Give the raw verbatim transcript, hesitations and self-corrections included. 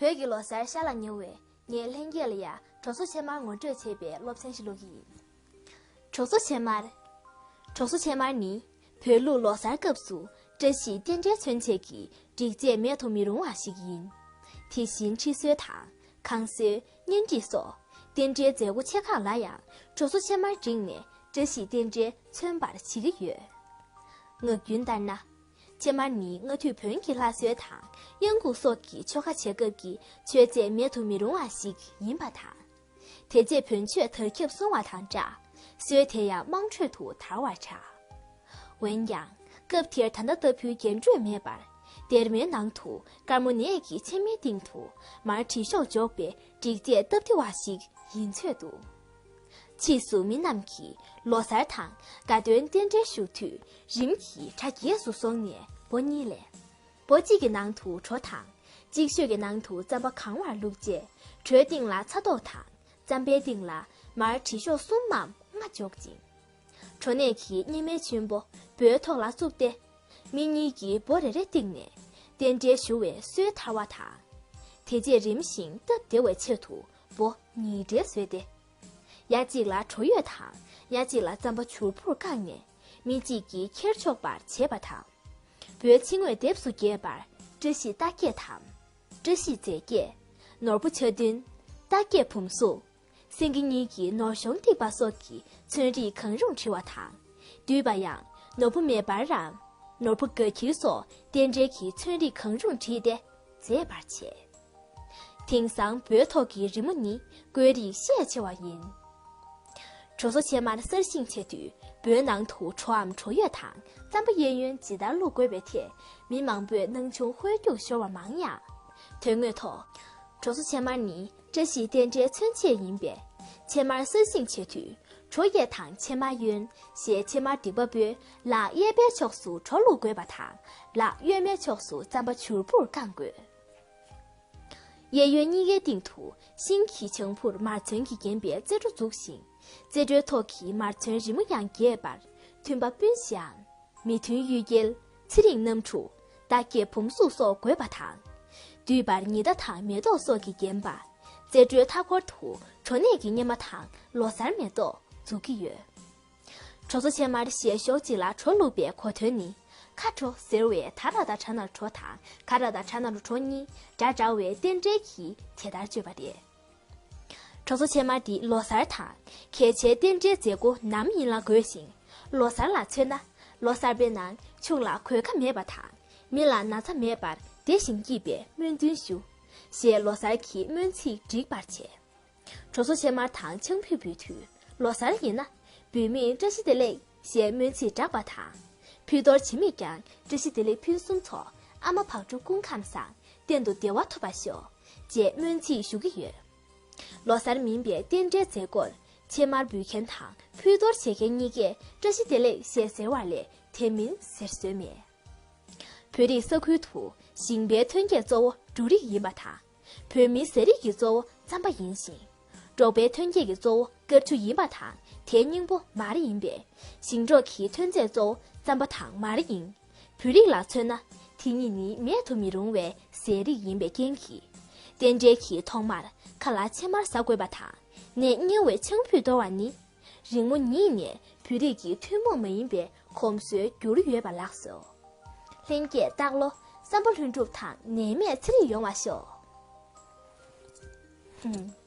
བོད་ཀྱི་ལོ་གསར་ཤར་ལ་ཉེ་བས། ངས་ལྷན་རྒྱས་ལ་ཡང་གྲོགས་སོ་ཆེ་དམར་ངོ་སྤྲོད་བྱེད་པའི་སློབ་ཚན་ཞིག་ཀློག་གི་ཡིན། གྲོགས་སོ་ཆེ་དམར། གྲོགས་སོ་ཆེ་དམར་ནི་བོད་ལུགས་ལོ་གསར་སྐབས་སུ་བཀྲ་ཤིས་རྟེན་འབྲེལ་མཚོན་ཆེད་ཀྱི་སྒྲིག་ཆས་མེད་དུ་མི་རུང་བ་ཞིག་ཡིན། དེ་བཞིན་ཁྲི་གསོལ་དང་ཁང་གསོལ། གཉེན་སྒྲིག་སོགས་རྟེན་འབྲེལ་མཛད་སྒོ་ཆེ་ཁག་ལ་ཡང་གྲོགས་སོ་ཆེ་དམར་བསྒྲིགས་ནས་བཀྲ་ཤིས་རྟེན་འབྲེལ་མཚོན་པར་བྱེད་ཀྱི་ཡོད། ངག་རྒྱུན་ལྟར་ན། ཆེ་དམར་ནི་སྔ་དུས་བོན་གྱི་ལྷ་གསོལ་དང་གཡང་འགུགས་སོགས་ཀྱི་ཆོ་ག་བྱེད་སྐབས་ཀྱི་མཆོད་རྫས་མེད་དུ་མི་རུང་བ་ཞིག་ཡིན་པ་དང་། དེ་རྗེས་བོན་ཆོས་དར་ཁྱབ་སོང་བ་དང་སྦྲགས། གསོལ་དེ་ཡང་དམངས་ཁྲོད་དུ་དར་བར་གྲགས། འོན་ཀྱང་། སྐབས་དེར་ད་ལྟ་ལྟ་བུའི་རྒྱན་སྤྲོས་མེད་པར། སྡེར་མོའི་ནང་དུ་དཀར་མོ་ནས་ཀྱི་ཕྱེ་མའི་སྟེང་དུ་མར་དྲི་ཤོག་འཇོག་པའི་སྒྲིག་ཆས་སྟབས་བདེ་བ་ཞིག་ཡིན་ཚོད་འདུག། ཕྱིས་སུ་མི་རྣམས་ཀྱིས་ལོ་གསར་དང་དགའ་སྟོན་རྟེན་འབྲེལ་ཞུ་དུས་རིམ་གྱིས་གྲྭ་རྒྱས་སུ་སོང་ནས་སྦོ་གཉིས་ལས། སྦོ་གཅིག་གི་ནང་དུ་གྲོ་དང་། གཅིག་ཤོས་ཀྱི་ནང་དུ་རྩམ་པ་གང་བར་བླུགས་རྗེས་གྲོའི་སྟེང་ལ་ཚྭ་ཏོག་དང་རྩམ་པའི་སྟེང་ལ་མར་དྲི་ཤོག་གསུམ་མམ་ལྔ་འཇོག་ཅིང་། གྲོ་ནས་ཀྱི་སྙེ་མའི་ཆུན་པོ་སྦོའི་ཐོག་ལ་བཙུགས་ཏེ། མི་གཉིས་ཀྱིས་སྦོ་རེ་རེ་བཏིང་ནས་རྟེན་འབྲེལ་ཞུ་བའི་སྲོལ་དར་བ་དང་། དེ་རྗེས་རིམ་བཞིན་སྟབས་བདེ་བའི་ཆེད་དུ་སྦོ་ཉིས་སྦྲེལ་བཟོས་ཏེ། ཡ་གཅིག་ལ་གྲོ་ཡོས་དང་ཡ་གཅིག་ལ་རྩམ་པ་བྱུར་བུར་བཀང་ནས་མི་གཅིག་གིས་ཁྱེར་ཆོག་པར་བྱས་པ་དང་། སྦོའི་ཕྱི་ངོས་ལྡེབས་སུ་རྒྱས་པར་བཀྲ་ཤིས་རྟགས་བརྒྱད་དང་། བཀྲ་ཤིས་རྫས་བརྒྱད། ནོར་བུ་ཆ་བདུན། རྟགས་བརྒྱད་བུམ་གཟུགས། སེང་གེ་གཉིས་ཀྱིས་ནོར་གཞོང་བཏེགས་པ་སོགས་ཀྱི་ཚོན་རིས་གང་རུང་བྲི་བ་དང་། བསྡུས་པ་ཡང་ནོར་བུ་མེ་འབར་རམ། ནོར་བུ་དགའ་འཁྱིལ་སོགས་རྟེན་འབྲེལ་གྱི་ཚོན་རིས་གང་རུང་བྲིས་ཏེ་མཛེས་པར་བྱས། དེང་སང་སྦོའི་ཐོག་གི་རི་མོ་ནི་བཀོད་རིས་ཤས་ཆེ་བ་ཡིན། གྲོ་སོ་ཆེ་དམར་གསར་བཞེངས་བྱེད་དུས་སྦོའི་ནང་དུ་གྲོའམ་གྲོ་ཡོས་དང་རྩམ་པ་གཡས་གཡོན་ཇི་ལྟར་བླུག་དགོས་པའི་ཐད་མི་མང་པོས་སྣང་ཆུང་ཧོལ་རྒྱུག་ཤོར་བ་མང་ཡང་། དོན་དངོས་ཐོག་གྲོ་སོ་ཆེ་དམར་ནི་བཀྲ་ཤིས་རྟེན་འབྲེལ་མཚོན་ཆེད་ཡིན་པས། ཆེ་དམར་གསར་བཞེངས་བྱེད་དུས་གྲོ་གཡས་དང་ཆེ་དམར་གཡོན་ཞེས་ཆེ་དམར་སྒྲིག་པ་པོའི་ལག་གཡས་པའི་ཕྱོགས་སུ་གྲོ་བླུག་དགོས་པ་དང་ལག་གཡོན་མའི་ཕྱོགས་སུ་རྩམ་པ་བྱུར་བུར་བཀང་དགོས། གཡས་གཡོན་གཉིས་ཀའི་སྟེང་དུ་ཤིང་གི་བྱང་བུར་མར་ཚོན་གྱིས་བརྒྱན་པའི་རྩེ་སྒྲོ་འཛུགས་ཤིང་། རྩེ་སྒྲོའི་ཐོག་གི་མར་ཚོན་རི་མོ་ཡང་རྒྱས་པར་མཐུན་པ་སྤུན་བཞིའམ། མི་མཐུན་གཡུལ་རྒྱལ། ཚེ་རིང་གནམ་གྲུ། རྟགས་བརྒྱད་བུམ་གཟུགས་སོགས་དགོས་པ་དང་། བསྡུས་པར་ཉི་ཟླ་དང་མེ་ཏོག་སོགས་ཀྱིས་བརྒྱན་པ། རྩེ་སྒྲོའི་མཐའ་འཁོར་དུ་གྲོ་ནས་ཀྱི་སྙེ་མ་དང་ལོ་གསར་མེ་ཏོག་འཛུགས་ཀྱི་ཡོད། གྲོ་སོ་ཆེ་དམར་ཞལ་ཤོག་གཅིག་ལ་གྲོ་བླུགས་པའི་གོ་དོན་ནི། ཁ་གྲོ་ཟེར་བས་ད་ར་དང་བྲ་ན་རུ་གྲོ་དང་ག་ར་དང་བྲ་ན་རུ་གྲོ་གཉིས་སྒྲ་འདྲ་བའི་རྟེན་འབྲེལ་གྱིས་དེ་ལྟར་བརྗོད་པ་རེད། གྲོ་སོ་ཆེ་དམར་འདི་ལོ་གསར་དང་གལ་ཆེའི་རྟེན་འབྲེལ་མཛད་སྒོ་ནམ་ཡིན་ལ་དགོས་ཤིང་། ལོ་གསར་ལ་མཚོན་ན། ལོ་གསར་པའི་ནང་ཆུང་ལ་གོད་ཁ་མེད་པ་དང་མི་ལ་ན་ཚ་མེད་པར་བདེ་ཞིང་སྐྱིད་པའི་སྨོན་འདུན་ཞུ། ཞེས་ལོ་གསར་གྱི་སྨོན་ཚིག་བསྒྲིགས་པར་བྱེད། གྲོ་སོ་ཆེ་དམར་དང་ཆང་ཕུད་འབུལ་དུས་ལོ་གསར་ཡིན་ན། འབུལ་མིས་བཀྲ་ཤིས་བདེ་ལེགས་ཞེས་སྨོན་ཚིག་བསྒྲགས་པ་དང་། ཕུད་གཏོར་བྱེད་མིས་ཀྱང་བཀྲ་ཤིས་བདེ་ལེགས་ཕུན་སུམ་ཚོགས། ཨ་མ་བག་དྲོ་སྐུ་ཁམས་བཟང་། གཏན་དུ་བདེ་བ་ཐོབ་པར་ཤོག་ཅེས་སྨོན་ཚིག་ཞུ་གི་ཡོད། ལོ་གསར་མིན་པའི་རྟེན་འབྲེལ་མཛད་སྒོར་ཆེ་དམར་འབུལ་མཁན་དང་ཕུད་གཏོར་བྱེད་མཁན་གཉིས་ཀས་བཀྲ་ཤིས་བདེ་ལེགས་ཞེས་ཟེར་བ་ལས་དེ་མིན་ཟེར་སྲོལ་མེད། བོད་རིགས་ས་ཁུལ་དུ་ཞིང་པའི་ཐོན་སྐྱེད་གཙོ་བོ་འབྲུ་རིགས་ཡིན་པ་དང་། བོད་མིའི་ཟས་རིགས་ཀྱི་གཙོ་བོ་རྩམ་པ་ཡིན་ཞིང་། འབྲོག་པའི་ཐོན་སྐྱེད་ཀྱི་གཙོ་བོ་དཀར་ཆུ་ཡིན་པ་དང་དེའི་སྙིང་པོ་མར་ཡིན་པས། ཞིང་འབྲོག་གི་ཐོན་རྫས་གཙོ་བོ་རྩམ་པ་དང་མར་ཡིན། བོད་རིགས་ལ་མཚོན་ན་དེ་གཉིས་ནི་མེད་དུ་མི་རུང་བའི་ཟས་རིགས་ཡིན་པའི་རྐྱེན་གྱིས། རྟེན་འབྲེལ་གྱི་ཐོག་མར་ཁ་ལ་ཕྱེ་མར་ཟ་དགོས་པ་དང་ནས་དམྱལ་བའི་ཆང་ཕུད་གཏོར་བ་ནི། རིང་མོ་ཉིད་ནས་བོད་རིགས་ཀྱི་ཐུན་མོང་མ་ཡིན་པའི་གོམས་སྲོལ་གྱུར་ཡོད་པ་ལགས་སོ། ལྷན་རྒྱས་སྟག་ལོ་བསམ་པ་ལྷུན་གྲུབ་དང་ནད་མེད་ཚེ་རིང་ཡོང་བ་ཤོག་ཧུམ།